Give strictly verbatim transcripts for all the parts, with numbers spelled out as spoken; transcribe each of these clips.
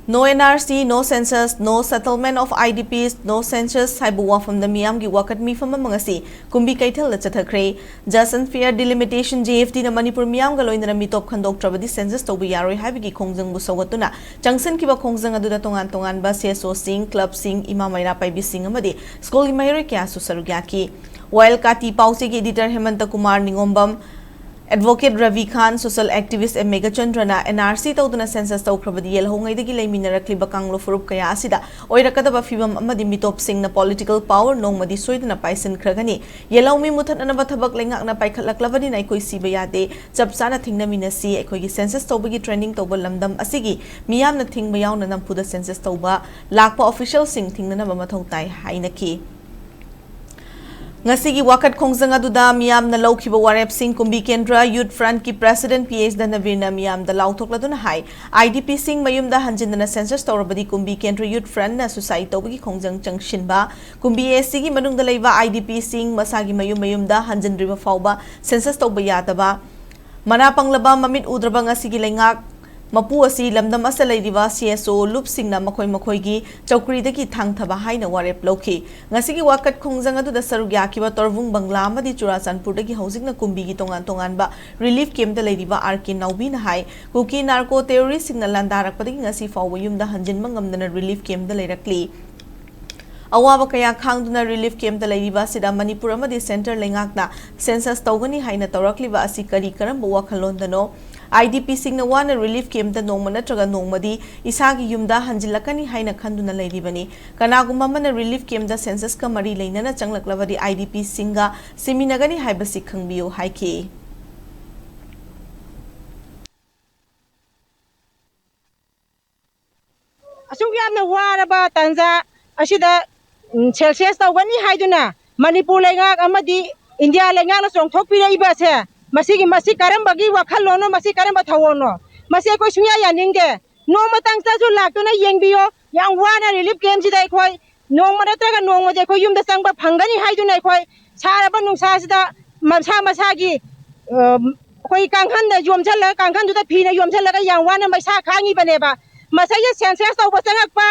No N R C, no census, no settlement of I D Ps, no census ꯍꯥꯏꯕ ꯋꯥꯐꯝꯗ ꯃꯤꯌꯥꯝꯒꯤ ꯋꯥꯀꯠ ꯃꯤꯐꯝ ꯑꯃ ꯉꯁꯤ ꯀꯨꯝꯕꯤ ꯀꯩꯊꯦꯜꯗ ꯆꯠꯊꯈ꯭ꯔꯦ꯫ Just and Fair Delimitation, J F D ꯅ ꯃꯅꯤꯄꯨꯔ ꯃꯤꯌꯥꯝꯒ ꯂꯣꯏꯅꯅ ꯃꯤꯇꯣꯞ ꯈꯟꯗꯣꯛꯇ꯭ꯔꯕꯗꯤ ꯁꯦꯟꯁꯁ ꯇꯧꯕ ꯌꯥꯔꯣꯏ ꯍꯥꯏꯕꯒꯤ ꯈꯣꯡꯖꯪꯕꯨ ꯁꯧꯒꯠꯇꯨꯅ ꯆꯪꯁꯤꯟꯈꯤꯕ ꯈꯣꯡꯖꯪ ꯑꯗꯨꯗ ꯇꯣꯉꯥꯟ ꯇꯣꯉꯥꯟꯕ C S O ꯁꯤꯡ, ꯀ꯭ꯂꯕꯁꯤꯡ, ꯏꯃꯥ ꯃꯩꯔꯥ ꯄꯥꯏꯕꯤꯁꯤꯡ ꯑꯃꯗꯤ ꯁ꯭ꯀꯨꯜꯒꯤ ꯃꯍꯩꯔꯣꯏ ꯀꯌꯥꯁꯨ ꯁꯔꯨꯛ ꯌꯥꯈꯤ꯫ ꯋꯥꯌꯦꯜ ꯀꯥꯇꯤ ꯄꯥꯎꯆꯦꯒꯤ editor ꯍꯦꯃꯟꯇ ꯀꯨꯃꯥꯔ ꯅꯤꯉꯣꯝꯕꯝ, Advocate ꯔꯕꯤ ꯈꯥꯟ, social activist M ꯃꯦꯘꯆꯟꯗ꯭ꯔꯅ N R C ꯇꯧꯗꯅ ꯁꯦꯟꯁꯁ ꯇꯧꯈ꯭ꯔꯕꯗꯤ ꯌꯦꯜꯍꯧꯉꯩꯗꯒꯤ ꯂꯩꯃꯤꯟꯅꯔꯛꯂꯤꯕ ꯀꯥꯡꯂꯨꯞ ꯐꯨꯔꯨꯞ ꯀꯌꯥ ꯑꯁꯤꯗ ꯑꯣꯏꯔꯛꯀꯗꯕ ꯐꯤꯕꯝ ꯑꯃꯗꯤ ꯃꯤꯇꯣꯞꯁꯤꯡꯅ political power ꯅꯣꯡꯃꯗꯤ ꯁꯣꯏꯗꯅ ꯄꯥꯏꯁꯤꯟꯈ꯭ꯔꯒꯅꯤ꯫ ꯌꯦꯜꯍꯧꯃꯤ ꯃꯨꯊꯠꯅꯅꯕ ꯊꯕꯛ ꯂꯩꯉꯥꯛꯅ ꯄꯥꯏꯈꯠꯂꯛꯂꯕꯅꯤꯅ ꯑꯩꯈꯣꯏ ꯁꯤꯕ ꯌꯥꯗꯦ꯫ ꯆꯞ ꯆꯥꯅ ꯊꯤꯡꯅꯃꯤꯟꯅꯁꯤ꯫ ꯑꯩꯈꯣꯏꯒꯤ ꯁꯦꯟꯁꯁ ꯇꯧꯕꯒꯤ training ꯇꯧꯕ ꯂꯝꯗꯝ ꯑꯁꯤꯒꯤ ꯃꯤꯌꯥꯝꯅ ꯊꯤꯡꯕ ꯌꯥꯎꯅ ꯅꯝꯐꯨꯗ ꯁꯦꯟꯁꯁ ꯇꯧꯕ ꯂꯥꯛꯄ officialꯁꯤꯡ ꯊꯤꯡꯅꯅꯕ ꯃꯊꯧ ꯇꯥꯏ ꯍꯥꯏꯅꯈꯤ꯫ ꯉꯁꯤꯒꯤ ꯋꯥꯀꯠ ꯈꯣꯡꯖꯪ ꯑꯗꯨꯗ ꯃꯤꯌꯥꯝꯅ ꯂꯧꯈꯤꯕ ꯋꯥꯔꯦꯞꯁꯤꯡ ꯀꯨꯝꯕꯤ ꯀꯦꯟꯗ꯭ꯔ Youth Frontꯀꯤ president P H ꯙꯅꯕꯤꯔꯅ ꯃꯤꯌꯥꯝꯗ ꯂꯥꯎꯊꯣꯛꯂꯗꯨꯅ ꯍꯥꯏ, I D Pꯁꯤꯡ ꯃꯌꯨꯝꯗ ꯍꯟꯖꯤꯟꯗꯅ ꯁꯦꯟꯁꯁ ꯇꯧꯔꯕꯗꯤ ꯀꯨꯝꯕꯤ ꯀꯦꯟꯗ꯭ꯔ Youth Frontꯅ suicide ꯇꯧꯕꯒꯤ ꯈꯣꯡꯖꯪ ꯆꯪꯁꯤꯟꯕ, ꯀꯨꯝꯕꯤ ACꯒꯤ ꯃꯅꯨꯡꯗ ꯂꯩꯕ I D Pꯁꯤꯡ ꯃꯁꯥꯒꯤ ꯃꯌꯨꯝ ꯃꯌꯨꯝꯗ ꯍꯟꯖꯤꯟꯗ꯭ꯔꯤꯕ ꯐꯥꯎꯕ ꯁꯦꯟꯁꯁ ꯇꯧꯕ ꯌꯥꯗꯕ, ꯃꯅꯥ ꯄꯪꯂꯕ ꯃꯃꯤꯠ ꯎꯗ꯭ꯔꯕ ꯉꯁꯤꯒꯤ ꯂꯩꯉꯥꯛ ꯃꯄꯨ ꯑꯁꯤ ꯂꯝꯗꯝ ꯑꯁꯤꯗ ꯂꯩꯔꯤꯕ C S O ꯂꯨꯞꯁꯤꯡꯅ ꯃꯈꯣꯏ ꯃꯈꯣꯏꯒꯤ ꯆꯧꯀ꯭ꯔꯤꯗꯒꯤ ꯊꯥꯡꯊꯕ ꯍꯥꯏꯅ ꯋꯥꯔꯦꯞ ꯂꯧꯈꯤ꯫ ꯉꯁꯤꯒꯤ ꯋꯥꯀꯠ ꯈꯣꯡꯖꯪ ꯑꯗꯨꯗ ꯁꯔꯨꯛ ꯌꯥꯈꯤꯕ ꯇꯣꯔꯕꯨꯡ ꯕꯪꯒ꯭ꯂꯥ ꯑꯃꯗꯤ ꯆꯨꯔꯥꯆꯥꯟꯄꯨꯔꯗꯒꯤ ꯍꯧꯖꯤꯛꯅ ꯀꯨꯝꯕꯤꯒꯤ ꯇꯣꯉꯥꯟ ꯇꯣꯉꯥꯟꯕ relief campꯇ ꯂꯩꯔꯤꯕ R K ꯅꯥꯎꯕꯤꯅ ꯍꯥꯏ, ꯀꯨꯀꯤ narco terroristꯁꯤꯡꯅ ꯂꯥꯟꯗꯥꯔꯛꯄꯗꯒꯤ ꯉꯁꯤ ꯐꯥꯎꯕ ꯌꯨꯝꯗ ꯍꯟꯖꯤꯟꯕ ꯉꯝꯗꯅ relief campꯇ ꯂꯩꯔꯛꯂꯤ꯫ ꯑꯋꯥꯕ ꯀꯌꯥ ꯈꯥꯡꯗꯨꯅ relief campꯇ ꯂꯩꯔꯤꯕ ꯑꯁꯤꯗ ꯃꯅꯤꯄꯨꯔ ꯑꯃꯗꯤ centre ꯂꯩꯉꯥꯛꯅ ꯁꯦꯟꯁꯁ ꯇꯧꯒꯅꯤ ꯍꯥꯏꯅ ꯇꯧꯔꯛꯂꯤꯕ ꯑꯁꯤ ꯀꯔꯤ ꯀꯔꯝꯕ ꯋꯥꯈꯜꯂꯣꯟꯗꯅꯣ? I D Pꯁꯤꯡꯅ ꯋꯥꯅ relief campꯇ ꯅꯣꯡꯃ ꯅꯠꯇ꯭ꯔꯒ ꯅꯣꯡꯃꯗꯤ ꯏꯁꯥꯒꯤ ꯌꯨꯝꯗ ꯍꯟꯖꯤꯜꯂꯛꯀꯅꯤ ꯍꯥꯏꯅ ꯈꯟꯗꯨꯅ ꯂꯩꯔꯤꯕꯅꯤ꯫ ꯀꯅꯥꯒꯨꯝꯕ ꯑꯃꯅ relief campꯇ ꯁꯦꯟꯁꯁꯀ ꯃꯔꯤ ꯂꯩꯅꯅ ꯆꯪꯂꯛꯂꯕꯗꯤ I D Pꯁꯤꯡꯒ ꯁꯤꯃꯤꯟꯅꯒꯅꯤ ꯍꯥꯏꯕꯁꯤ ꯈꯪꯕꯤꯌꯨ ꯍꯥꯏꯈꯤ꯫ ꯑꯁꯨꯛ ꯌꯥꯝꯅ ꯋꯥꯔꯕ ꯇꯥꯟꯖꯥ ꯑꯁꯤꯗ, ꯎꯝ, ꯁꯦꯟꯁꯁ ꯇꯧꯒꯅꯤ ꯍꯥꯏꯗꯨꯅ ꯃꯅꯤꯄꯨꯔ ꯂꯩꯉꯥꯛ ꯑꯃꯗꯤ ꯏꯟꯗꯤꯌꯥ ꯂꯩꯉꯥꯛꯅ ꯆꯣꯡꯊꯣꯛꯄꯤꯔꯛꯏꯕ ꯑꯁꯦ, ꯃꯁꯤꯒꯤ, ꯃꯁꯤ ꯀꯔꯝꯕꯒꯤ ꯋꯥꯈꯜꯂꯣꯟꯅꯣ, ꯃꯁꯤ ꯀꯔꯝꯕ ꯊꯧꯑꯣꯡꯅꯣ? ꯃꯁꯤ ꯑꯩꯈꯣꯏ ꯁꯨꯡꯌꯥ ꯌꯥꯅꯤꯡꯗꯦ꯫ ꯅꯣꯡꯃꯇꯪꯇꯁꯨ ꯂꯥꯛꯇꯨꯅ ꯌꯦꯡꯕꯤꯌꯣ꯫ ꯌꯥꯝ ꯋꯥꯅ relief campꯁꯤꯗ ꯑꯩꯈꯣꯏ ꯅꯣꯡꯃ ꯅꯠꯇ꯭ꯔꯒ ꯅꯣꯡꯃꯗꯤ ꯑꯩꯈꯣꯏ ꯌꯨꯝꯗ ꯆꯪꯕ ꯐꯪꯒꯅꯤ ꯍꯥꯏꯗꯨꯅ ꯑꯩꯈꯣꯏ ꯁꯥꯔꯕ ꯅꯨꯡꯁꯥꯁꯤꯗ ꯃꯁꯥ ꯃꯁꯥꯒꯤ, ꯑ, ꯑꯩꯈꯣꯏ ꯀꯥꯡꯈꯟꯗ ꯌꯣꯝꯁꯤꯜꯂꯒ, ꯀꯥꯡꯈꯟꯗꯨꯗ ꯐꯤꯅ ꯌꯣꯝꯁꯤꯜꯂꯒ ꯌꯥꯝ ꯋꯥꯅ ꯃꯩꯁꯥ ꯈꯥꯡꯉꯤꯕꯅꯦꯕ꯫ ꯃꯁꯩꯁꯦ ꯁꯦꯟꯁꯁ ꯇꯧꯕ ꯆꯪꯉꯛꯄ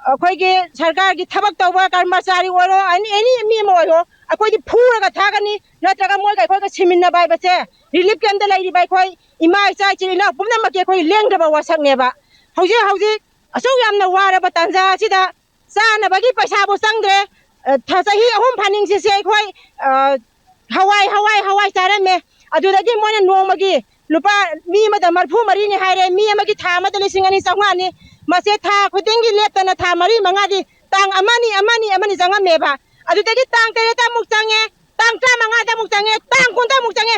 ꯑꯩꯈꯣꯏꯒꯤ ꯁꯔꯀꯥꯔꯒꯤ ꯊꯕꯛ ꯇꯧꯕ ꯀꯔꯃꯆꯥꯔꯤ ꯑꯣꯏꯔꯣ, ꯑꯦꯅꯤ ꯑꯦꯅꯤ ꯃꯤ ꯑꯃ ꯑꯣꯏꯔꯣ, ꯑꯩꯈꯣꯏꯗꯤ ꯐꯨꯔꯒ ꯊꯥꯒꯅꯤ, ꯅꯠꯇ꯭ꯔꯒ ꯃꯣꯏꯒ ꯑꯩꯈꯣꯏꯒ ꯁꯤꯃꯤꯟꯅꯕ ꯍꯥꯏꯕꯁꯦ ꯔꯤꯂꯤꯐ ꯀꯦꯝꯞꯇ ꯂꯩꯔꯤꯕ ꯑꯩꯈꯣꯏ ꯏꯃꯥ ꯏꯆꯥ ꯏꯆꯤꯜ ꯏꯅꯥꯎ ꯄꯨꯝꯅꯃꯛꯀꯤ ꯑꯩꯈꯣꯏ ꯂꯦꯡꯗ꯭ꯔꯕ ꯋꯥꯁꯛꯅꯦꯕ꯫ ꯍꯧꯖꯤꯛ ꯍꯧꯖꯤꯛ ꯑꯁꯨꯛ ꯌꯥꯝꯅ ꯋꯥꯔꯕ ꯇꯥꯟꯖꯥ ꯑꯁꯤꯗ ꯆꯥꯅꯕꯒꯤ ꯄꯩꯁꯥꯕꯨ ꯆꯪꯗ꯭ꯔꯦ꯫ ꯑ, ꯊ-, ꯆꯍꯤ ꯑꯍꯨꯝ ꯐꯥꯅꯤꯡꯁꯤꯁꯦ ꯑꯩꯈꯣꯏ, ꯑ, ꯍꯋꯥꯏ, ꯍꯋꯥꯏ, ꯍꯋꯥꯏ ꯆꯥꯔꯝꯃꯦ꯫ ꯑꯗꯨꯗꯒꯤ ꯃꯣꯏꯅ ꯅꯣꯡꯃꯒꯤ ꯂꯨꯄꯥ ꯃꯤ ꯑꯃꯗ ꯃꯔꯤꯐꯨ ꯃꯔꯤꯅꯤ ꯍꯥꯏꯔꯦ, ꯃꯤ ꯑꯃꯒꯤ ꯊꯥ ꯑꯃꯗ ꯂꯤꯁꯤꯡ ꯑꯅꯤ ꯆꯥꯝꯃꯉꯥꯅꯤ꯫ ꯃꯁꯦ ꯊꯥ ꯈꯨꯗꯤꯡꯒꯤ ꯂꯦꯞꯇꯅ ꯊꯥ ꯃꯔꯤ ꯃꯉꯥꯗꯤ ꯇꯥꯡ ꯑꯃꯅꯤ, ꯑꯃꯅꯤ, ꯑꯃꯅꯤ ꯆꯪꯉꯝꯃꯦꯕ꯫ ꯑꯗꯨꯗꯒꯤ ꯇꯥꯡ ꯇꯔꯦꯠꯇ ꯑꯃꯨꯛ ꯆꯪꯉꯦ, ꯇꯥꯡ ꯇꯔꯥꯃꯉꯥꯗ ꯑꯃꯨꯛ ꯆꯪꯉꯦ, ꯇꯥꯡ ꯀꯨꯟꯗ ꯑꯃꯨꯛ ꯆꯪꯉꯦ꯫